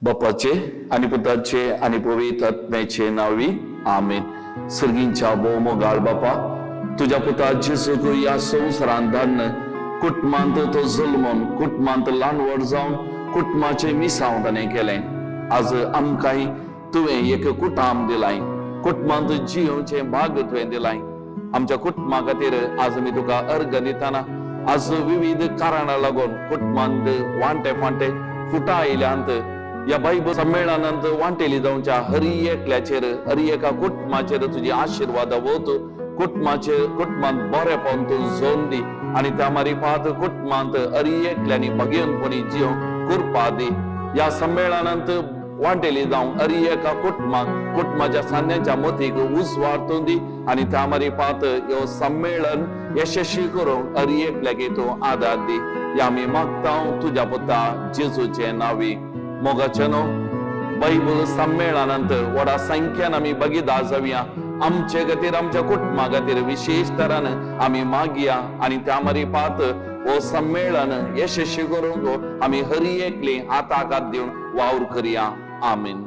बापाचे आनी पुताचे आनी पवित्र आत्म्याचे नांवी, आमेन. सर्गींच्या भोव मोगाळ बापा, तुज्या पुता जेजूक ह्या संवसारांत धाडून कुटुंबांत तो जल्मून, कुटुंबांत ल्हान व्हड जावन कुटुंबाचें मिसांव ताणें केलें. आज आमकांय तुवें एक कुटाम दिलाय, कुटुंबांत जियोवचें भाग तुवें दिलाय. आमच्या कुटुंबा खातीर आज आमी तुका अर्घ दितना, आज विविध कारणां लागून कुटुंबांत वांटे फांटे फुटां आयल्यांत, ह्या बायबल संमेळनांत वांटेली जावच्या हरी एकल्याचेर, हरी एका कुटुंबाचेर तुजी आशिर्वाद वत. कुटुंबाचेर, कुटुंबांत बरेपण तूं जोन दी आनी त्या मारिफात कुटुंबांत हरी एकल्यांनी भाग्यनपणी जियोवंक कृपा दी. ह्या संमेळनांत वांटेली जावं हरी एका कुटुंबाक, कुटुंबाच्या सांद्यांच्या मतीक उजवाड तूं दी आनी त्या मारिफात ह्यो संमेळन यशस्वी करूंक हरी एकल्याक तूं आदार दी. ह्या आमी मागता तुज्या पुता जेजूचे नांवी. मोगाचे न्हू, बायबल संमेळनांत व्हडा संख्यान आमी भागीदार जावया. आमचे खातीर, आमच्या कुटुंबा खातीर विशेश तरान आमी मागया आनी त्या मारिफात हो संमेळन यशस्वी करूंक आमी हरी एकली हाताक हात दिवन वावर करया. आमीन.